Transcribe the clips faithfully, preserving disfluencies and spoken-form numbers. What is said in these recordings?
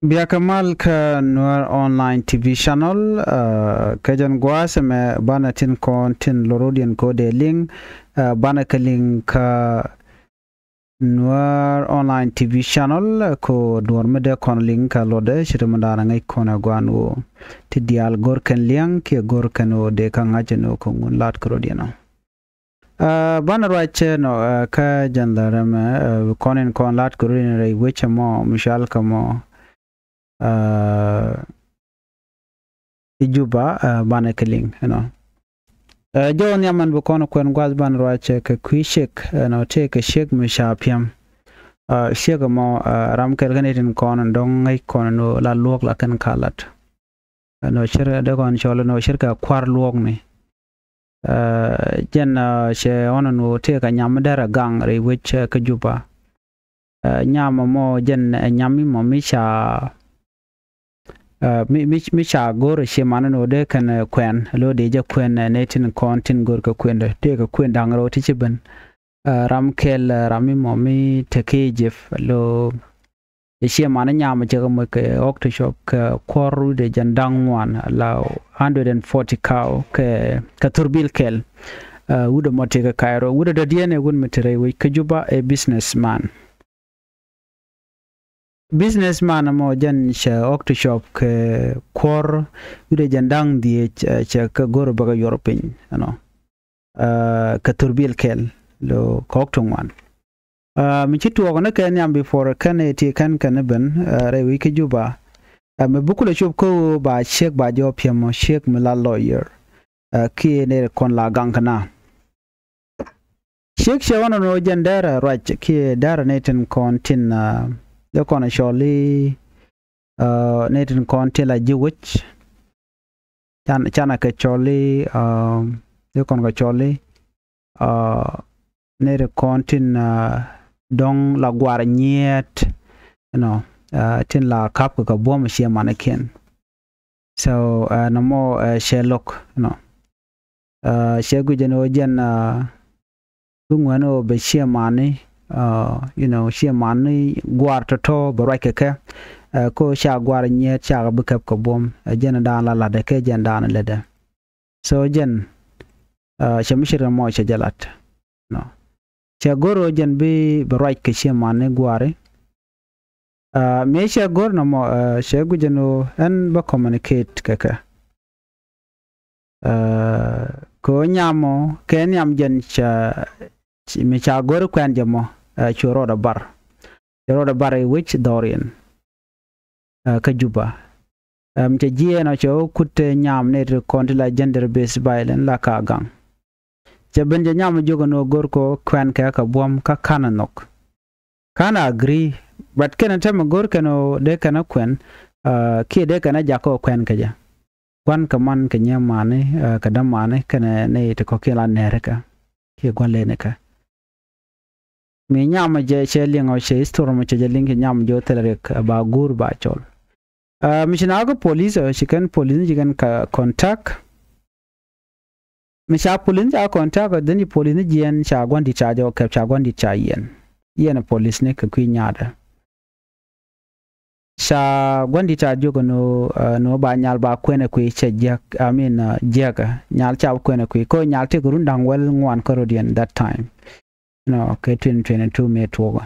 Biakɛ mal kä Nuer Online T V channel. Kä jɛn gua̱a̱th ɛmɛ banɛ tin kɔn tin lorodiɛn kɛ ɣöö dee liŋ, banɛ kɛ liŋ kä Nuer Online T V channel kɛ ɣöö duɔ̱ɔ̱r mi dee kɔn liŋ kä luɔtdɛ ce̱t mi da̱a̱n ŋäc kɔn ɛ gua̱a̱n ɣöö ti diaal go̱r kɛn liɛŋ kiɛ go̱r kɛn ɣöö dee kä ŋa̱c ɛn ɣöö kɛ ŋun la̱t kɛ rɔ̱diɛn ɔ. Banɛ ruac ɛnɔ kä jɛn dhärɛ mɛ kɔn in kɔn la̱t kɛ rɔ̱diɛn rɛy wecä mɔ mi cɔal kɛ mɔ i̱ Juba. Banɛ kɛ liŋ ɛnɔ. Jɔw nhiam ɛn bi kɔn kuɛn gua̱th banɛ ruac kɛ kui̱ ciek ɛnɔ tëë kɛ ciek mi ca piɛm. Ciek ɛmɔ ram kɛl kä ni tin kɔn dɔ̱ŋ ŋäc kɔn ɛn ɣöö la luɔ̱k la kɛn ka la̱t. Ɛnɔ cir dee kɔn cɔl ɛnɔ cir kɛ kua̱r luɔ̱ɔ̱kni. Jɛn cɛ ɣɔn ɛn ɣöö tëë kɛ nyam mi derɛ gaŋ rɛy wec kä Juba. Nyam ɛmɔ jɛn ɛ nyam mi mɔ mi ca mi mi ca go̱r ɛ cie man ɛn ɣöö dee kɛn kuɛn lo dee jɛ kuɛn nɛ tin kɔn tin go̱r kɛ kuendɛ tëë kɛ kuen da̱ŋ rɛw ti ci ben. Ram kɛl ram mi mɔ mi te kɛ jep lo Ɛ ciɛ man nyam cɛ kɛ moc kɛ ɣɔk ti cɔp kɛ kuɔr wi̱dɛ jɛn da̱ŋ ŋuan la hundred and forty cow kɛ kɛ thurbil kɛl. Wi̱dɛ mɔ ti kɛ Cairo wi̱dɛ dɔ̱diɛn ɛ wut mi ti rɛy wec kä Juba ɛ businessman. Businessman mɔ jɛn cɛ ɣɔk ti cɔp kɛ kuɔr wi̱dɛ jɛn da̱ŋ dhiec cɛ kɛ go̱r bäkɛ yuɔr piny ɛnɔ. Kɛ thurbil kɛl lo kɔk ti ŋuan. Mi ci tuɔɔk ni kɛ nhiam before kɛn ɛ ti kɛn kɛn ben rɛy wi̱c kä Juba. Mi buk kulɛ cop kä ɣöö ba ciek ba jɔɔk piɛmɔ ciek mi la lawyer. Kiɛ nɛy kɔn la gaŋ kɛ na ciek ciɛ ɣɔn ɣöö jɛn dɛrɛ ruac kiɛ dɛrɛ nɛy tin kɔn tin dee kɔn cɔl i̱ nɛy tin kɔn tin la ji̱ wec. Can canɛ kɛ cɔl i̱ dee kɔn kɛ cɔl i̱ nɛy tin kɔn tin dɔ̱ŋ la guar nyiet. Ɛnɔ tin la kap kɛ kɛ buɔ̱m ciɛ manikiɛn. So nɔmɔ cɛ lo̱k ɛnɔ. Cɛ guic ɛn ɣöö jɛn bi ŋuɛn ɣöö bɛ ciɛ mani you know ciɛ mani guar tɔ̱tɔ̱ bɛ ruac kɛ kɛ. Kä ca guar nyiet cakɛ bi kɛp kɛ buɔ̱m ɛ jɛn da̱a̱n la la̱tdɛ kɛ jɛn da̱a̱n lätdɛ. So jɛn cɛ mi ce̱t ɛn mɔ cɛ jɛ la̱t. Cɛ go̱r ɣöö jɛn bi bɛ ruac kɛ ciɛ mani guari. Mëë cɛ go̱r nɔmɔ cɛ guic ɛn ɣöö ɛn bä communicate kɛ kɛ. Kɛ ɣöö nyam mɔ kɛ nhiam jɛn ca mi ca go̱r kuɛn jɛ mɔ cu rɔɔdɛ bar. Cɛ rɔɔdɛ bar i̱ wec dhɔriɛn kä Juba. Ɛm cɛ jiɛɛn ɔ cɛ ɣä kut nyam nɛy ti kɔn ti la gender based violence la ka gaŋ. Cɛ ben jɛ nyam jiök ɛn ɣöö go̱r kɔ kuɛn kɛ kɛ buɔ̱m kä ka̱n ɛ nhɔk. Ka̱n ɛ agree but kɛn ɛ tɛmɛ go̱r kɛn ɣöö dee kɛn ɛ kuɛn kiɛ dee kɛn ɛ jakä ɣöö kuɛn kɛ jɛ. Gua̱n kɛ man kɛ nyiee mani kɛ dämani kɛnɛ nɛy ti kɔ̱kiɛn la nɛɛrikä kiɛ gua̱n lenikä. Mi nyamä jɛ cɛ liŋ ɔ cɛ history mɔ cɛ jɛ liŋ kɛ nyamä jɛ ɔ thilɛ rik ba guur ba cɔl. Mi ci na kä police ɔ ci kɛn police ni ci kɛn ka contact. Mi ca police ni ca contact ɔ dhin ci police ni jiɛn ca gua̱n dit ca jɛ ɔ kɛp ca gua̱n dit ca yiɛn. Yiɛn police ni kɛ kui̱ nyaatdä. Ca gua̱n dit ca jiök ni ɣöö ni ɣöö ba nyal ba kuɛn ɛ kui̱ cɛ jiäk I mean jiäkä nyal ca bi kuɛn ɛ kui̱ kä nyal tëëkɛ run da̱ŋ wäl ŋuan kä rɔ̱diɛn that time. Nɔ kɛ twenty twenty two mëë tuɔɔkä.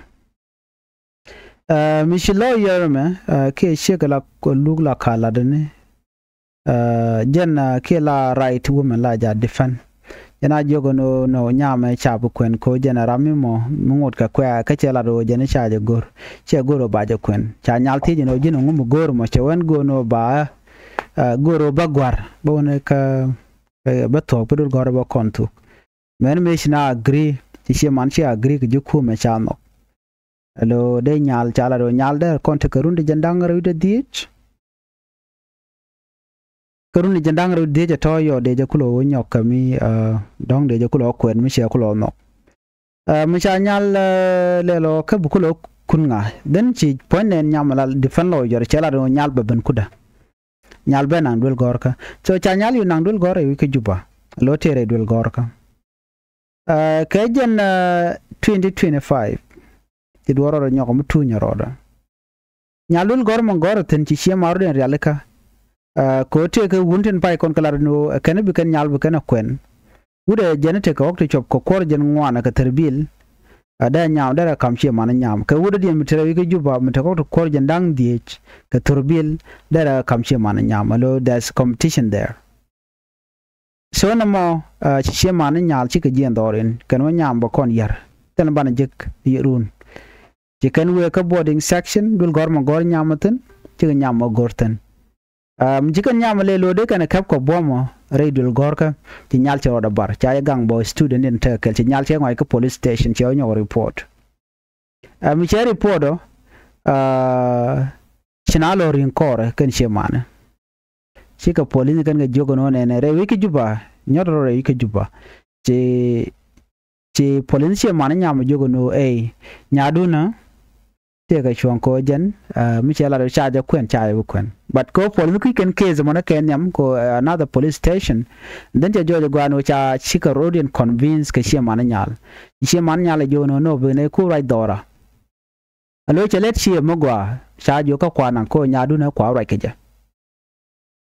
Mi ci lawyer mɛ kiɛ ciek la luk la ka latdä ni. Jɛn kiɛ la right women la ja defend. Jɛn a jiök ɛn ɣöö nɔ nyamɛ ca bi kuɛn kɛ ɣöö jɛn ɛ ram mi mɔ mi ŋot kɛ kuɛ kä cɛ lat ɣöö jɛn ca jɛ go̱r. Cɛ go̱r ɣöö ba jɛ kuɛn ca nyal thiec ɛn ɣöö ji̱n ɛŋu mi go̱r mɔ cɛ wɛn go̱r ɛn ɣöö ba go̱r ɣöö ba gua̱r bä wän kä bä thuɔ̱k bi dul gɔ̱r bä kɔn thuk. Mɛn mëë ci na agree ci ciɛ man ci agree kɛ ji̱ kumɛ ca nhɔk. Alo dee nyal ca lat ɣöö nyal dee kɔn tekɛ run ti jɛn da̱ŋ rɛw dee dhiec. Kä run ti jɛn da̱ŋ rɛw dhiec ɛ tɔ̱ yɔ dee jɛ kulɔ wä nyɔk kɛ mi dɔ̱ŋ dee jɛ kulɔ wä kuɛn mi ciɛ kulɔ wä nhɔk. Mi ca nyal lɛl ɔ kä bi kulɔ wä kun ŋa dhen ci puɔ̱ny nɛn nyam la defend lawyer cɛ lat ɣöö nyal bɛ ben kudä. Nyal bɛ naŋ duel gɔ̱rkä so ca nyal yu naŋ duel gɔ̱r ɛ wi̱i̱ kä Juba. Lo tëë rɛy duel gɔ̱rkä. Kɛ jɛn twenty twenty five ci duɔ̱ɔ̱r rɔɔdɛ nyɔk mi tuunyɛ rɔɔdɛ. Nyal Duel Gɔ̱r mɔ gɔ̱r thi̱n ci Ciɛ Ma̱a̱r rɔ̱diɛn rialikä. Ɛ, kɛ ɣöö tëëkɛ wutni tin pay kɔn kɛ lat ni ɣöö ɛ kɛn bi kɛn nyal bi kɛn ɛ kuɛn. Wut ɛ jɛn tekɛ ɣɔ̱k ti cuɔp kɛ kuɔr jɛn ŋuan kɛ thurbil. Ɛ, dee nyam, derɛ ka̱m Ciɛ Ma̱a̱r nyam. Kɛ wut ɛ diɛn mi te rɛy wec kä Juba mi tekɛ ɣɔ̱k ti kuɔr jɛn da̱ŋ dhieec kɛ thurbil, derɛ ka̱m Ciɛ Ma̱a̱r nyam. Alo, there's competition there. So nɔmɔ, ɛ, ci Ciɛ Ma̱a̱r nyal cikɛ jiɛn dhɔr in kɛn wä nyam bɛ kɔn yär. Thil banɛ jek run. Ci kɛn wëë kä boarding section, Duel Gɔ̱r mɔ gɔ̱r nyam thi̱n, cikɛ nyam mɔ gɔ̱r thi̱n. Ɛ, mi ci kɛn nyam lɛ lo̱o̱dɛ kɛn ɛ kɛp kɔ buɔ̱mɔ rɛy Duel Gɔ̱rkä, ci Nyal cɛ rɔɔdɛ bar, ca jɛ gaŋ bɔ student in tekɛ kɛl, ci Nyal cɛ ŋɔac kä police station, cɛ wä nyɔk report. Ɛ, mi cɛ report ɔ, ɛ, ci na lɔ ri̱ŋ kɔɔrɛ kɛn Ciɛ Ma̱a̱r. Cikɛ police kɛn kɛ jiök ɛn ɣöö nɛnɛ rɛy wec kä Juba, nyɔt rɔ rɛy wec kä Juba. Ci, ci police Ciɛ Ma̱a̱r nyam jiök ɛn ɣöö ɛ, nyaadun ɛ, tëëkɛ cuɔ̱ŋ kɛ ɣöö jɛn, ɛ, mi cɛ lat ɣöö ca jɛ kuɛn, ca jɛ bi kuɛn. But kɛ ɣöö police kui̱ kɛn case mɔnɛ kɛ nhiam kɛ ɣöö, ɛ, another police station. Then cɛ jɔɔc ɛ gɔaa ɛn ɣöö ca cikɛ rɔ̱diɛn convince kɛ Ciɛ Ma̱a̱r nyal. Ciɛ Ma̱a̱r nyal ɛ jiök ɛn ɣöö nɔ, bi nɛ ku ruac dhɔra. Alo, cɛ lät Ciɛ mi gɔaa, ca jiök kä kua naŋ kɛ ɣöö nyaadun ɛ kua ruac kɛ jɛ.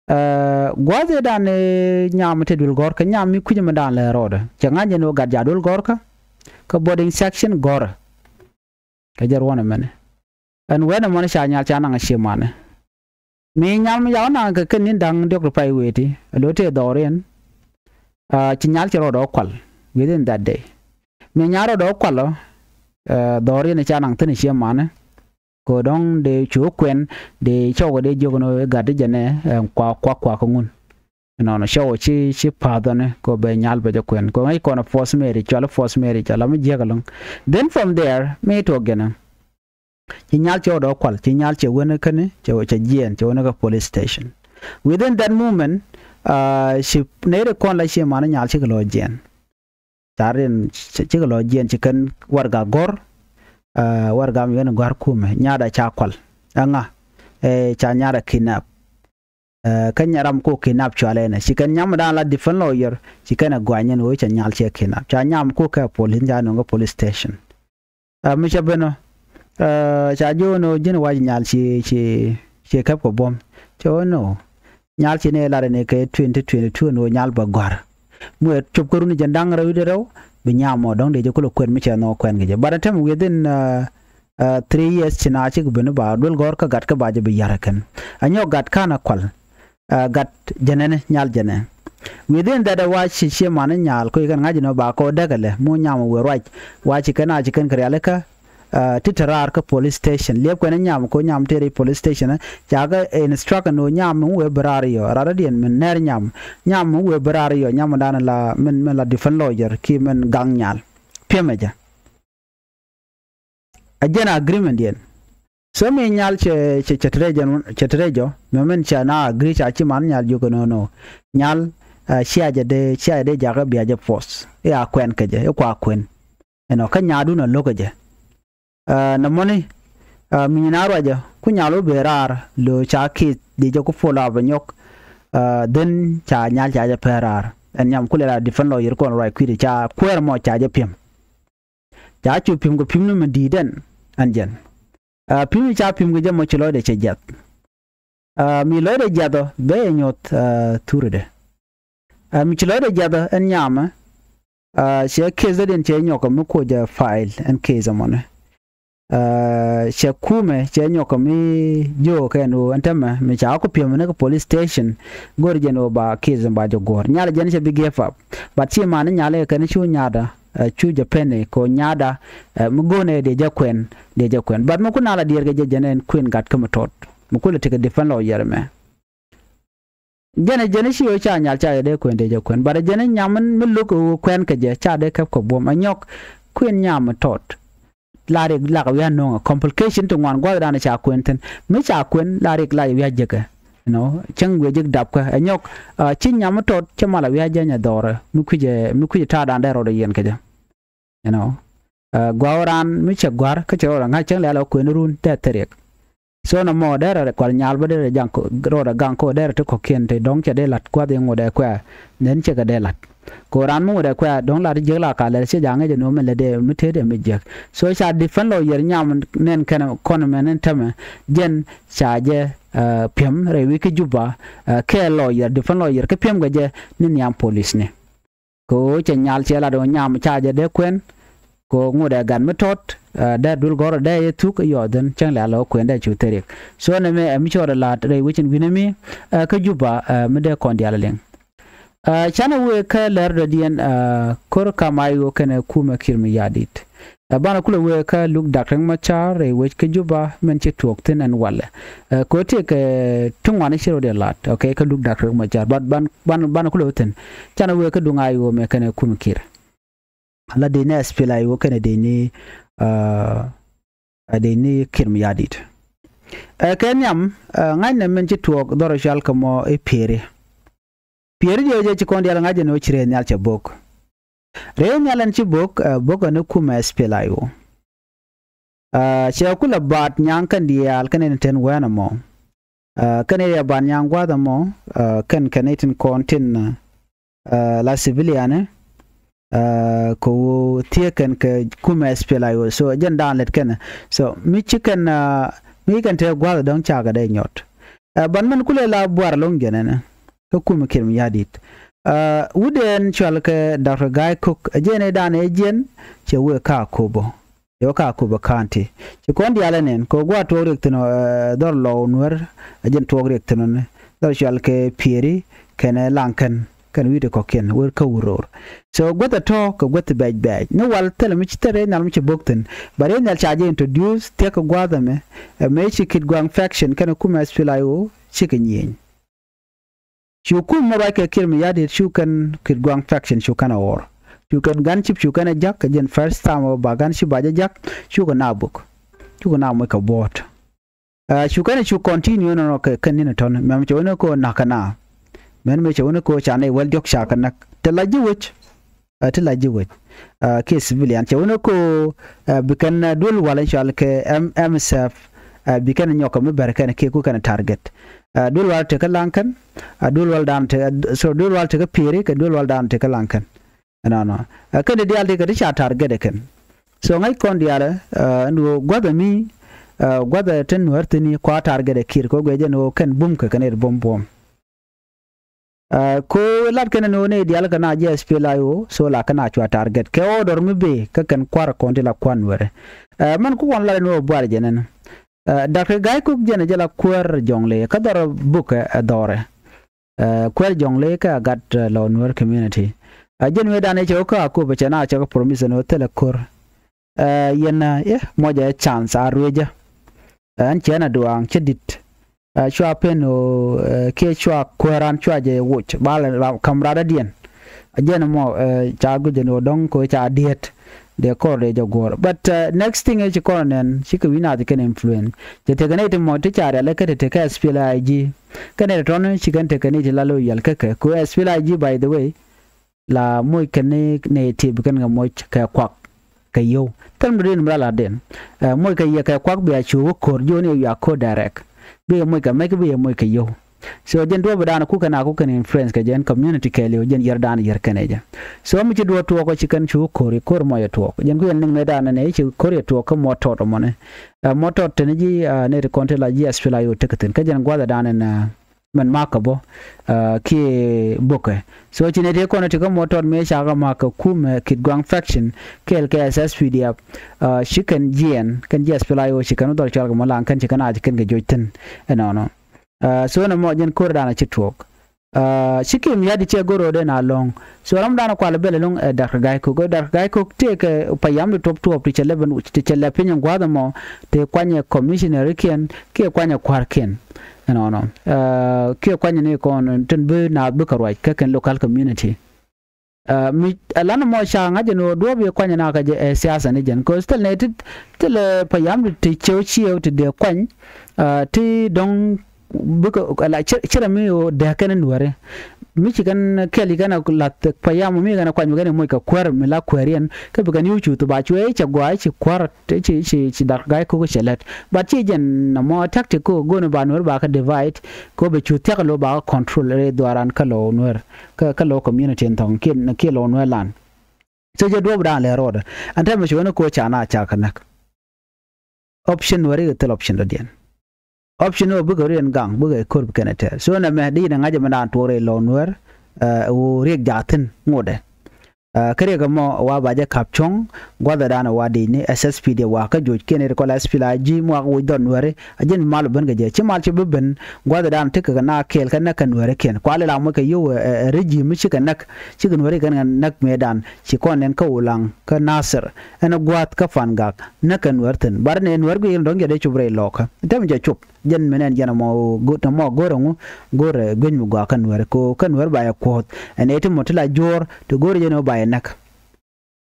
Ɛ, gua̱a̱th ëë dan ëë nyam te Duel Gɔ̱rkä, nyam mi kui̱c mi dan lɛ rɔɔdɛ. Cɛ ŋa̱c jɛ ni wä gat ja Duel Gɔ̱rkä kä boarding section gɔ̱rä. Kɛ jɛ ruɔ̱n ɛmɛnɛ. Ɛn wɛn ɛmɔni ca Nyal ca naŋ Ciɛ Ma̱a̱r. Mi nyam mi ca wä naŋ kɛ kɛn ni̱n da̱ŋ diɔ̱k ti pay wëë ti, ɛ lo̱ tëë dhɔriɛn. Ɛ, ci Nyal cɛ rɔɔdɛ wä kual within that day. Mi Nyal rɔɔdɛ wä kual ɔ, ɛ, dhɔriɛn ca naŋ thi̱n Ciɛ Ma̱a̱r. Kɛ dɔ̱ŋ dee cu kuɛn, dee cɔwkɛ dee jiök ni gat ti jɛnɛ, ɛ, kua, kua, kua kä ŋun. Ɛnɔnɔ cɔw ci, ci pa̱a̱th ɔni kɛ bɛ Nyal bɛ jɛ kuɛn. Kɛ ŋäc kɔn ɛ First Mary, cual First Mary, ca la mi jiäk ɛlɔ̱ŋ. Then from there, mi tuɔɔk jɛnɛ. Ci Nyal cɛ wä dɔ̱ kual, ci Nyal cɛ wen käni, cɛ, cɛ jiɛɛn, cɛ wen kä police station. Within that moment, uh, ci nɛy ti kɔn la Ciɛ Ma̱a̱r Nyal cikɛ lɔ jiɛɛn. Ca rin ci, cikɛ lɔ jiɛɛn ci kɛn warɛga gɔ̱r, ɛ, warɛga mi ɣän gɔ̱a̱r kumɛ, nyaada ca kual. Ɛŋa, ɛ, ca nyaada kidnap. Ɛ, kä nya ram ko kidnap cualɛ nɛ. Ci kɛn nyam dan la defense lawyer, ci kɛn ɛ gɔany ɛn ɣöö ca Nyal cɛ kidnap. Ca nyam ko kɛ police, ca nöŋ kä police station. Ɛ, mi cɛ ben ɔ, ɛ, ca jiök ɛn ɣöö ji̱n wac Nyal ci, ci, ci kɛp kɛ buɔ̱m. Cɛ ɣöö nɔ. Nyal ci ni lar ni kɛ twenty twenty-two ɛn ɣöö Nyal bɛ gɔ̱a̱r. Mi wee cop kä run jɛn da̱ŋ rɛw wi̱cdɛ rɛw, bi nyam ɔ dɔ̱ŋ dee jɛ kulɛ kuɛn mi cɛ nhɔk kuɛn kɛ jɛ. But ɛn tɛm within, ɛ, ɛ, three years ci na cik ben ba Duel Gɔ̱rkä gat kä ba jɛ bi ya̱r ɛ kɛn. Ɛ nyɔk gat ka̱n ɛ kual. Ɛ, gat jɛnɛni, Nyal jɛnɛ. Within that ɛ wa ci Ciɛ Ma̱a̱r Nyal, ko ikɛn ŋa̱c ni ba kɔ däk ɛlɛ, mu nyam wëë ruac. Wa ci kɛn a ci kɛn kɛ rialikä, ɛ, ti te raar kä police station. Liɛp kɛn nyam, ko nyam te ri police station, ɛ, ca kɛ instruct ni nyam mi wëë bi raar yɔ, raar diɛn min nɛr nyam. Nyam mi wëë bi raar yɔ, nyam dan la, min, min la defense lawyer, ki min gaŋ Nyal. Piɛmɛ jɛ. A jɛn agreement yɛn. So mi Nyal cɛ, cɛ, cɛ te rɛ jɛn, cɛ te rɛ jɔ, mi min cɛ na agree ca Ciɛ Ma̱a̱r Nyal jiök nɔ nɔ. Nyal, ɛ, cia jɛ dee, cia jɛ dee jakä bia jɛ force. I̱ a kuɛn kɛ jɛ, i̱ kua kuɛn. Ɛnɔ, kä nyaadun a lo̱k kɛ jɛ. Ɛ, nɛ mɔni, ɛ, mi nyin a ruacä, ku Nyal wä ben raar, lo̱ ca ki̱th, dee jɛ ku puɔl a bɛ nyɔk. Ɛ, then ca Nyal ca jɛ pɛn raar. Ɛn nyam kulɛ la defense lawyer kɔn ruac kui̱dɛ ca kuäär mɔ ca jɛ pi̱em. Ca cu pi̱m kɛ pi̱m ni mi di̱i̱t ɛn, ɛn jɛn. Ɛ, pi̱m ca pi̱m kɛ jɛ mɔ ci lɔcdɛ cɛ jiath. Ɛ, mi lɔcdɛ jiath ɔ, bɛ yɛ nyuɔth, ɛ, thurudɛ. Ɛ, mi ci lɔcdɛ jiath ɔ, ɛn nyamɛ, ɛ, cɛ case dɔ̱diɛn cɛ nyɔk kɛ mi kuɔ jɛ file ɛn case ɛmɔnɛ. Ɛ, cɛ kumɛ, cɛ nyɔk kɛ mi jiök kɛn ɣöö ɛn tämɛ, mi ca ku pi̱em ni kɛ police station, go̱r jɛn ɣöö ba case ba jɛ guɔ̱ɔ̱r. Nyal jɛn cɛ bi give up. But Ciɛ Ma̱a̱r Nyal kɛn cu nyaada, ɛ, cu jɛ pɛni kɛ ɣöö nyaada, ɛ, mi go̱o̱nɛ dee jɛ kuɛn, dee jɛ kuɛn. But mi ku na la diɛɛr kɛ jɛ jɛn ɛn kuën gat kä mi tɔt. Mi ku lɛ tekɛ defense lawyer mɛ. Jɛn ɛ jɛn ɛ ci ɣöö ca Nyal ca jɛ dee kuɛn dee jɛ kuɛn. But ɛ jɛn ɛ nyam mi lo̱k ɣöö kuɛn kɛ jɛ ca dee kɛp kɛ buɔ̱m. Ɛ nyɔk kuën nyam mi tɔt. La rik lak wi̱i̱ a no̱o̱ŋ ɛ complication ti ŋuan gua̱thdan ca kuɛn thi̱n. Mi ca kuɛn la rik lak wi̱i̱ a jekɛ. You know, cäŋ wi̱i̱ a jek dapkä. Ɛ nyɔk, ɛ, ci nyam mi tɔt cä mal a wi̱i̱ a jɛny ɛ dhɔrɛ. Mi kui̱cɛ, mi kui̱cɛ ta̱a̱dan dee rɔɔdɛ yɛn kɛ jɛ. You know. Ɛ, gua̱a̱th ran mi cɛ gua̱r kä cɛ rɔɔdɛ ŋa̱c cäŋ lɛ̈ɛ̈l ɛ kuɛn run tɛth thiriɛk. So nɔmɔ derɛ kual Nyal bä derɛ jaŋ kɔ, rɔɔdɛ gaŋ kɔ derɛ ti kɔ̱kiɛn ti dɔ̱ŋ cɛ dee la̱t gua̱th in ŋuɔ̱t ɛ kuɛ. Then cɛ kɛ dee la̱t. Kɛ ɣöö raan mi ŋot ɛ kuɛ dɔ̱ŋ lat jiäk la ka lɛl ciɛ ja̱ ŋäc ɛn ɣöö min lätdɛ mi tetdɛ mi jiäk. So ca defense lawyer nyam nɛn kɛn kɔn mɛn ɛn tämɛ jɛn ca jɛ piɛm rɛy wec kä Juba kɛ lawyer, defense lawyer kä piɛm kɛ jɛ ni nhiam policeni. Kɛ ɣöö cɛ nyal ciɛ lat ɣöö nyam ca jɛ dee kuɛn kɛ ɣöö ŋot ɛ gat mi tɔt dee duel gɔ̱rä dee yɛ thuk yɔɔth dhän cäŋ lɛ alɔ kuɛn dee cu theriek. So nɛmɛ ɛ mi cɔɔdɛ la̱t rɛy wec in wi̱nɛ mi kä Juba mi dee kɔn diaal liŋ. Canɛ wëë kä lɛr dɔ̱diɛn ko̱r kam a i̱ ɣöö kɛnɛ kumɛ Kiir Mayardit. Banɛ kulɛ wëë kä Luk Dak Riek Machar rɛy wec kä Juba mɛn ci tuɔɔk thi̱n ɛn walɛ. Kɛ ɣöö tëëkɛ ti ŋuan i̱ ci rɔ̱diɛn la̱t, okay, kä Luk Dak Riek Machar. But ban, ban, banɛ kulɛ wëë thi̱n. Canɛ wëë kä duŋ a i̱ ɣöö mɛ kɛnɛ kumɛ Kiir. La dee ni S P L A I O kɛnɛ dee ni ɛ dee ni Kiir Mayardit. Ɛ kɛ nhiam ɛ ŋa̱cnɛ min ci tuɔɔk dhɔrɔ cual kɛ mɔ i̱ Pieri. Pieri diɛ jɛ ci kɔn diaal ŋa̱c jɛ ni ɣöö ci rɛy nhial cɛ bo̱k. Rɛy nhial ɛn ci bo̱k ɛ bo̱k ɛn i̱ kumɛ S P L A I O. Ɛ cɛ kulɛ baat nyaŋ kɛn diaal kɛn in ten wɛn ɛmɔ. Ɛ kɛn in yɛ baat nyaŋ gua̱a̱th ɛmɔ ɛ kɛn kɛn itin kɔn tin ɛ la civilian ɛ kɛ ɣöö thiee kɛn kɛ kumɛ S P L A I O. So jɛn daan lät kɛn. So mi ci kɛn mi ci kɛn te gua̱a̱th dɔ̱ŋ cakɛ dee nyɔt. Ɛ ban mɛn kulɛ la buar lo̱ŋ jɛn ɛnɛ kä kumɛ Kiir Mayardit. Ɛ wutdɛn cual kɛ Doctor Gai Kok ɛ jɛn ɛ daan ɛ jiɛn cɛ wëë kä Akobo. Yɔ kä Akobo County. Ci kɔn diaal ɛ nɛn kɛ ɣöö gua̱a̱th tuɔɔk riɛk thi̱n ɛ dhɔr lɔw Nuäär ɛ jɛn tuɔɔk riɛk thi̱n ɔni dhɔr cual kɛ Pieri kɛnɛ Laŋkɛn kɛn wi̱i̱dɛ kɔ̱kiɛn wër kä wur ro̱o̱r. So guäth ɛ tɔ̱ kɛ guäth bɛc bɛc ni wal thilɛ mi ci thil rɛy nhial mi ci bo̱k thi̱n. But rɛy nhial ca jɛ introduce thiäk kɛ gua̱a̱th ɛmɛ ɛ mëë ci Kitgwang faction kɛnɛ kumɛ S P L A I O cikɛ nyieny. Cu kum mi ruac kɛ Kiir Mayardit cu kɛn Kitgwang faction cu kɛn a ɣɔr. Cu kɛn gunship cu kɛn a jak kɛ jɛn first time ɣöö ba gunship ba jɛ jak. Cukɛ na buk. Cukɛ na moc kɛ buɔ̱ɔ̱t. Ɛ cu kɛn a cu continue nɔnɔ kɛ kɛn ni̱n tɔ̱n mɛm cɛ wä ni ko̱ na̱k kɛ na. Mɛn mëë cɛ wä ni ko̱ ca nɛy wäl diɔ̱k ca kɛ näk te la ji̱ wec. Ɛ ti la ji̱ wec kiɛ civilian cɛ wä ni ko̱ ɛ bi kɛn ɛ duel wal in cɔal kɛ M S F. Ɛ bi kɛn nyɔk kɛ mi bɛr kɛn kiɛ ku kɛn target. Ɛ duel wal tekä Laŋkɛn. Ɛ duel wal dan tekä, sorry, duel wal tekä Pieri kɛ duel wal dan tekä Laŋkɛn. Ɛnɔnɔ ɛ kɛn di diaal ti kɛ ti ca target ɛ kɛn. So ŋäc kɔn diaal ɛ ɛn ɣöö gua̱thɛ mi ɛ gua̱thɛ tin Nuäär thi̱n i̱ kua target ɛ Kiir kɛ ɣöö guiɛ jɛn ɣöö kɛn bum kɛ kɛn ɛ bum buɔ̱m. Ɛ ko lat kɛn ni ɣöö ni diaal kɛ na jiɛ S P L A I O. So la kɛn a cua target kɛ order mi bëë kä kɛn kua̱r kɔn ti la kua̱r Nuäärɛ. Ɛ mɛn ku kɔn lat ni ɣöö buar jɛ nɛn. Ɛ Doctor Gai Kok jɛn jɛ la kuäär Jɔŋley kä dhɔr buk ɛ dhɔrɛ. Ɛ kuäär Jɔŋley kä a gat ɛ lɔ Nuäär community. Ɛ jɛn wee dan ɛ cɛ wä kä Akobo cɛ na cɛ kä promise ni ɣöö thilɛ ko̱r. Ɛ yɛn ɛ mɔcɛ chance a ruecä. Ɛn cɛ na duaaŋ cä dit. Ɛ cua pen ɣöö ɛ kiɛ cua kuääran cua jɛ woc bal kam radädiɛn. Ɛ jɛn mɔ ɛ ca guic ɛn ɣöö dɔ̱ŋ kɛ ɣöö ca diet. Dee kɔr dee jɛ guɔ̱ɔ̱r but ɛ next thing ɛ ci kɔn nɛn cikɛ wi̱c naath kɛn influence. Cɛ tekɛ nɛy ti mɔ ti ca rial ɛ kä te tekɛ S P L A I G. Kɛn ɛ tɔ̱ni ci kɛn tekɛ nɛy ti la loyal kä kɛ kɛ ɣöö S P L A I G by the way. La moc kɛ ni nɛy ti bi kɛn kɛ moc kɛ kuak kɛ yio̱w. Thil mi dee ni mi la la̱tdiɛn ɛ moc kɛ yɛ kɛ kuak bia cu wä ko̱r ji̱ wä ni wiak ko̱r direct. Bi yɛ moc kɛ mec bi yɛ moc kɛ yio̱w. So jɛn duɔ̱ɔ̱p dan ku kɛn a ku kɛn influence kɛ jɛn community kɛɛliw jɛn yɛr dan yɛr kɛn ɛ jɛ. So mi ci duɔ̱ɔ̱p tuɔɔk ɔ ci kɛn cu wä ko̱r i̱ ko̱r mɔ yɛ tuɔɔk jɛn ku yɛn niŋ mɛ dan nɛ i̱ ci ko̱r yɛ tuɔɔk kä mɔ tɔt ɔmɔni. Ɛ mɔ tɔt teni ji̱ ɛ nɛy ti kɔn ti la ji̱ S P L A I O tekɛ thi̱n kä jɛn gua̱thɛ dan ɛn ɛ mɛn makä bä. Kiɛ bokɛ so ci nɛy ti kɔn ti kä mɔ tɔt mëë ca kä makä kumɛ Kitgwang faction kɛɛl kɛ S S P D F. Ci kɛn jiɛɛn kɛn jiɛ S P L A I O ci kɛn wä dhɔr cɔal kɛ mɔ laŋ kɛn ci kɛn a ci kɛn kɛ joc thi̱n. Ɛnɔnɔ so ɛn ɛmɔ jɛn ko̱r dan a ci tuɔɔk. Ci Kiir Mayardit cɛ go̱r ro̱o̱dɛ na lɔ̱ŋ. So ram dan kual bɛl ɛlɔ̱ŋ ɛ Doctor Gai Kok ɛ Doctor Gai Kok tëëkɛ payam di tuɔp tuɔp ti cɛ lɛ ben ti cɛ lɛ piny in gua̱a̱th ɛmɔ. Ti kuanyɛ commissioner ikiɛn kiɛ kuanyɛ kua̱rkiɛn. Ɛnɔnɔ kiɛ kuanyɛ ni kɔn tin bi naath bikɛ ruac kä kɛn local community. Mi ɛlan ɛmɔ ca ŋa̱c ɛn ɣöö duɔ̱ɔ̱p yɛ kuany ɛn a kɛ jɛ ɛ siasa ni jɛn kɛ ɣöö thil nɛ ti thilɛ payam ti ciew ciew ti dee kuany. Ti dɔ̱ŋ bikɛ ci rɛ mi ɣöö dee kɛn in wääri. mi ci kɛn kɛl ci kɛn a lath payam mi kɛn a kuany mi kɛn a moc kɛ kuäär mi la kuääriɛn kä bi kɛn yuc cuth ba cuɛ cɛ gɔaa ci kuäär ci ci ci Dak Ga̱a̱c Kok cɛ lät. But ci jɛn nɔmɔ tactic ko go̱o̱n ba Nuɛr ba kä divide ko bɛ cuth thiak lo ba kä control rɛy dhuaaran kä Lou Nuɛr kä kä Lou community in thɔŋ kiɛ kiɛ Lou Nuɛr land. So jɛ duɔ̱ɔ̱p dan lɛ road. Ɛn tɛmɛ ci wen ko ca na ca kä näk. Option wä rik thil option dɔ̱diɛn. Option wä bikɛ riɛn gaŋ bikɛ kor bi kɛn a tɛɛr. So nɛ mɛ di ni ŋa̱c mɛ dan tuɔk rɛy Lou Nuɛr. Ɛ, wä riɛk jaathin ŋotdɛ. Ɛ, kä riɛk mɔ wa ba jɛ kap cuɔ̱ŋ gua̱dhɛ dan wa di ni S S P D wa kä joc kiɛn ri kɔl S P L A G muak wi̱c dhɔn Nuɛri. A jɛn mal ben kɛ jɛ ci mal ci bi ben gua̱dhɛ dan ti kɛ na kɛɛl kä näk kɛ Nuɛri kiɛn. Kuali la muc kɛ yio̱w, ɛ, ɛ, regime mi ci kɛ näk ci kɛ Nuɛri kɛn kɛ näk mëë dan. Ci kɔn nɛn kä Ulaŋ kä Nasir ɛn ɛ gua̱a̱th kä Pangak näk kɛ Nuɛr thi̱n. Bar ni Nuɛr guic in dɔ̱ŋ jɛ dee cop rɛy lɔɔkä. Tɛm jɛ cop jɛn mi nɛn jɛn ɛmɔ go̱-, ɛmɔ go̱r ɛŋu go̱r ɛ guic mi gua̱a̱ kä Nuɛr. Ko kä Nuɛr ba yɛ kuɔth ɛn ɛ ti mɔ ti la juɔ̱ɔ̱r ti go̱r jɛn ɛ ba yɛ näk.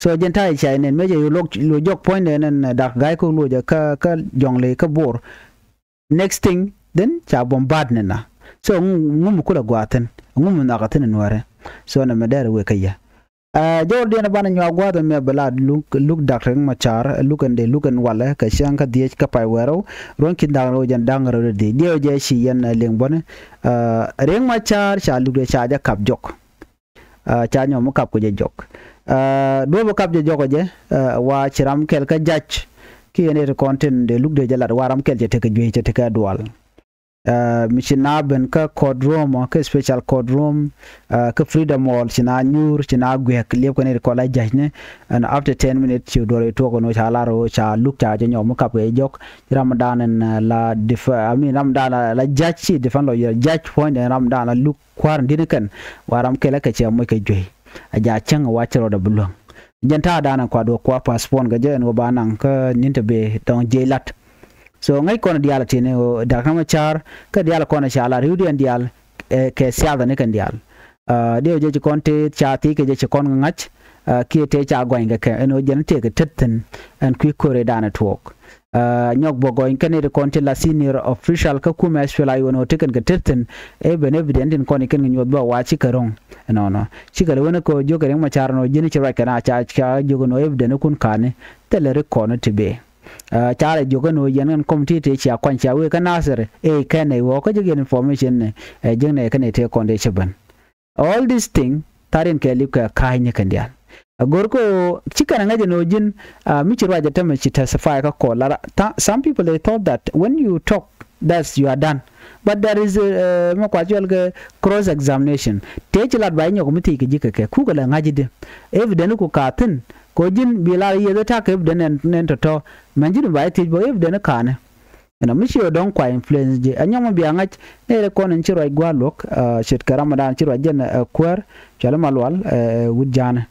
So jɛn ta̱a̱ ca nɛn mëë jɛ yu luɔc, luɔc jɔk puɔ̱nydɛ nɛn Dak Ga̱a̱c Kok luɔc ɛ kä, kä Jɔŋley kä Bor. Next thing then ca bombard nina. So ŋu, ŋu mi kulɛ gua̱a̱ thi̱n, ŋu mi nhɔakä thi̱n Nuɛrɛ. So nɛ mɛ dɛr wek kä yɛ. Ɛ, jɔwdiɛn banɛ nyuak gua̱a̱th ɛmɛ bɛ la luk, luk Dak Riek Machar, luk ɛn dee luk ɛn walɛ kɛ cäŋ kä dhiec kä pay wɛrɛw. Ruɔ̱n ki̱n Dak Riek jɛn Dak Riek dee diɛw jɛ ci yɛn, ɛ, liŋ bɔni. Ɛ, Riek Machar ca luk dee ca jɛ kap jɔk. Ɛ, ca nyɔm mi kap kɛ jɛ jɔk. Ɛ, duɔ̱p kap jɛ jɔk jɛ, ɛ, wa ci ram kɛl kä jac. Kiɛ ni ti kɔn tin dee luk dee jɛ lat wa ram kɛl cɛ tekɛ juey cɛ tekɛ dual. Ɛ, mi ci na ben kä court room, kä special court room, ɛ, kä Freedom Hall ci na nyuur ci na guɛk liep kɛ ni ti kɔn la jac ni. And after ten minutes ci duɔl tuɔk ni ca lar ca luk ca jɛ nyɔm mi kap kɛ jɛ jɔk. Ci ram dan in, ɛ, la def-, I mean, ram dan la, la jac ci defend lawyer jac puɔ̱ny den ram dan la luk kua̱r in di̱t ni kɛn wa ram kɛlɛ kɛ cɛ moc kɛ juey. A ja cäŋ wa cɛ rɔɔdɛ bi luäŋ. Jɛn ta̱a̱ da̱a̱n in kuat wä kua postpone kɛ jɛ ɛn wä ba naŋ kä ni̱n te bee dɔ̱ŋ jiɛc lat. So ŋäc kɔn diaal a ti̱n ɛ dak na ma ca̱r kä diaal kɔn a ca la ri̱wdiɛn diaal, ɛ, kɛ siath ni kɛn diaal. Ɛ, diɛ wä jɛ ci kɔn te ca thiec kɛ jɛ ci kɔn ŋa̱c, ɛ, kiɛ te ca gua̱ny kɛ kɛ ɛn wä jɛn tëëk kɛ tet thi̱n ɛn kui̱ ko̱r ɛ da̱a̱n ɛ tuɔɔk. Ɛ, nyɔk bä gɔny kɛn iti kɔn ti la senior official kä kumɛ S P L A I O ni ɣöö ti kɛn kɛ tet thi̱n. Ɛ ben evident in kɔn ikɛn kɛ nyuɔth bä wa cikɛ ro̱ŋ. Ɛnɔnɔ cikɛ lɛ wen kɛ ɣöö jiök kɛ Riek Machar ni ɣöö ji̱n ci ruac kɛn a ca, ca jiök ni ɣöö evident ikun ka̱ni thilɛ ri kɔn ti bee. Ɛ, ca rɛ jiök ni ɣöö yɛn kɛn committee ti cia kuany cia wee kä Nasir ɛ kɛn ɛ ɣöö kä ji̱ kɛn information ni ɛ ji̱n ɛ kɛn ɛ tëë kɔn ti ci ben. All this thing tharin kɛ lip kɛ ka̱a̱cni kɛn diaal. A go̱r ko ci kɛn a ŋäc ɛn ɣöö ji̱n, ah, mi ci ruac a tämɛ ci testify kä kɔl lara. Some people they thought that when you talk, that's you are done. But there is a, uh, mɛ kua cuɛl kɛ cross examination. Tëë ci lat ba inyɔk mi thiec kɛ ji̱ kɛ kɛ kukɛ lɛ ŋa̱c i̱di. Evident ku ka̱a̱ thi̱n kɛ ɣöö ji̱n bi lar yieth i̱ ta̱k evident nɛn, nɛn tɔ̱tɔ̱. Mɛn ji̱n ba ithiec bä evident i̱ ka̱a̱ni. Ɛn ɔ mi ci ɣä dɔ̱ŋ kua influence ji̱ ɛ nyɔmɔ bia ŋa̱c. Nɛy rɛ kɔn in ci ruac gua̱a̱r luɔ̱k, ah, ce̱tkɛ ram dan ci ruac jɛn, ah, kuäär cuali Malual, ah, wut ja̱a̱nɛ.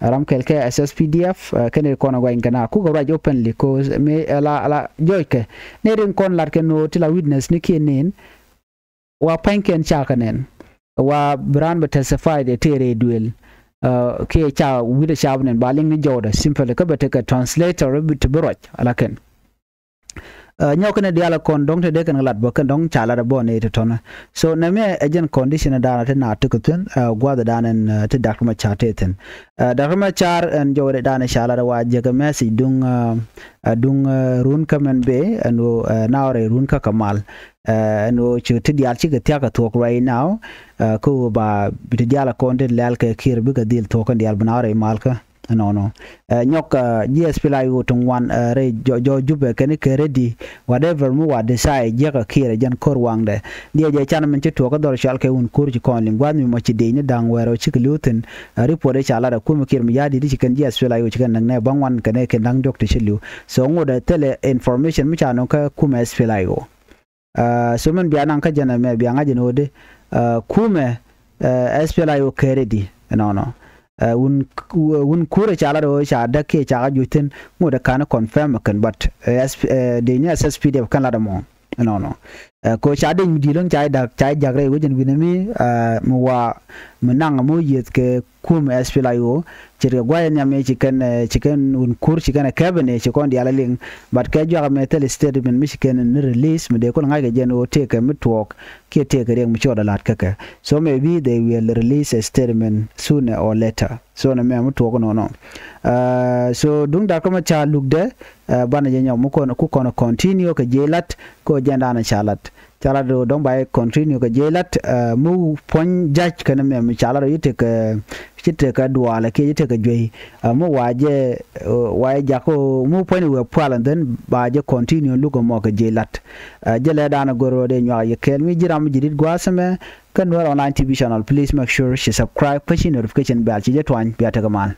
Ah, ram kɛl kɛ S S P D F, ah, kɛn in kɔn a gua̱ny kɛn a kukɛ ruac openly ko mi, ah, la, la jɔckɛ. Nɛy rin kɔn lat kɛn ɣöö ti la witness ni kiɛ nin. Wa pa̱nykiɛn cakɛ nɛn. Wa bi raan bɛ testify dee tëë rɛy duëël. Ah, kiɛ ca wi̱cdɛ ca bi nɛn ba liŋ ni jɔwdɛ simply kä bɛ tekɛ translator ti bi ruac ala kɛn. Ah, nyɔk kɛn diaal kɔn dɔ̱ŋ te dee kɛn lat bä kɛn dɔ̱ŋ ca lat bä ni ti tɔnä. So nɛ mi ɛ jɛn condition dan ti na ti kɛ thi̱n, ah, gua̱th dan ɛn, ah, ti dak ma ca te thi̱n. Ah, dak ma car ɛn jɔw ri dan ca lat wa jɛ kɛ message duŋ, ah, ah, duŋ, ah, run kä mɛn bee ɛn wo, ah, na rɛ run kä kɛ mal. Ah, ɛn wo ci ti diaal cikɛ thiak kɛ thuɔk right now. Ah, kä wo ba bi ti diaal kɔn ti lɛl kɛ Kiir bikɛ dhil thuɔk kɛn diaal bi na rɛ mal kä. Ɛnɔnɔ. Ɛ, nyɔk, ɛ, ji̱ S P L A I O ti ŋuan, ɛ, rɛy jɔw, jɔw Jubɛ kɛn kɛ ready, whatever mi wa decide jiäkä Kiir ɛ jɛn ko̱r waŋdɛ. Diɛ jɛ can min ci tuɔɔk kä dhɔr cɔal kɛ wun ko̱r ci kɔn liŋ gua̱a̱th mi mɔ ci dec ni da̱ŋ wɛɛr ɔ cikɛ li̱w thi̱n. Ɛ, report ɛ ca lat ɛ kumɛ Kiir mi ya̱a̱ di̱t ci kɛn ji̱ S P L A I O ci kɛn näk nɛ bä ŋuan kɛn ɛ kɛn da̱ŋ diɔ̱k ti ci li̱w. So ŋot ɛ thilɛ information mi ca nɔ kä kumɛ S P L A I O. Ah, so min bia naŋ kä jɛn ɛmɛ bia ŋa̱c ɛn ɣöö dee, ah, kumɛ, ah, S P L A I O kɛ ready ɛnɔnɔ. Ah, wun, wun kurɛ ca lat ɣöö ca däk kiɛ ca kä juc thi̱n ŋot ɛ ka̱n confirm kɛn, but, eh, S P, eh, dee ni S S P D F kɛn lat ɛmɔ ɛnɔnɔ. Ɛ, ko ca dec mi di̱i̱t lɔ̱ŋ ca ji̱ da̱k, ca ji̱ ja̱k rɛy wecɛn wi̱nɛ mi, ɛ, mi wa mi naŋ mi wä yieth kɛ kum S P L A I O. Ce̱tkɛ gua̱a̱c nhiam ëë ci kɛn, ɛ, ci kɛn wun kur ci kɛn ɛ kɛpɛ ni ci kɔn diaal ɛ liŋ. But kɛ juak ɛmɛ thil statement mi ci kɛn ni release mi dee kul ŋa̱ckɛ jɛn ɣöö tëëkɛ mi tuɔɔk kiɛ tëëkɛ riɛk mi ci ɣɔt ɛ la̱t kä kɛ. So maybe they will release a statement sooner or later. So nɛmɛ mi tuɔɔk inɔnɔ. Ɛ, so duŋ da̱k kä mi ca lukdɛ, ɛ, banɛ jɛ nyɔk mi kɔn ku kɔn continue kɛ jiɛc la̱t kä jɛn da̱a̱n ca la̱t. Ca lat ɣöö dɔ̱ŋ ba yɛ continue kɛ jiɛc la̱t, ɛ, mi puɔ̱ny ja̱c kɛn mɛm ca lat ɣöö ci tekɛ, ci tekɛ duaalɛ kiɛ ci tekɛ juey. Ɛ, mi wa jɛ, ɛ, wa jɛ jak ɣöö mi puɔ̱ny wee pual and then ba jɛ continue luk ɛmɔ kɛ jiɛc la̱t. Ɛ, jɛ lɛ da̱a̱n go̱r ɣöö dee nyuak yɛ kɛɛl mi ji̱ ram mi ji̱ di̱t gua̱a̱th ɛmɛ kä Nuer Online T V channel, please make sure ci subscribe kä ci notification bell ci jɛ tuany bia tekɛ mal.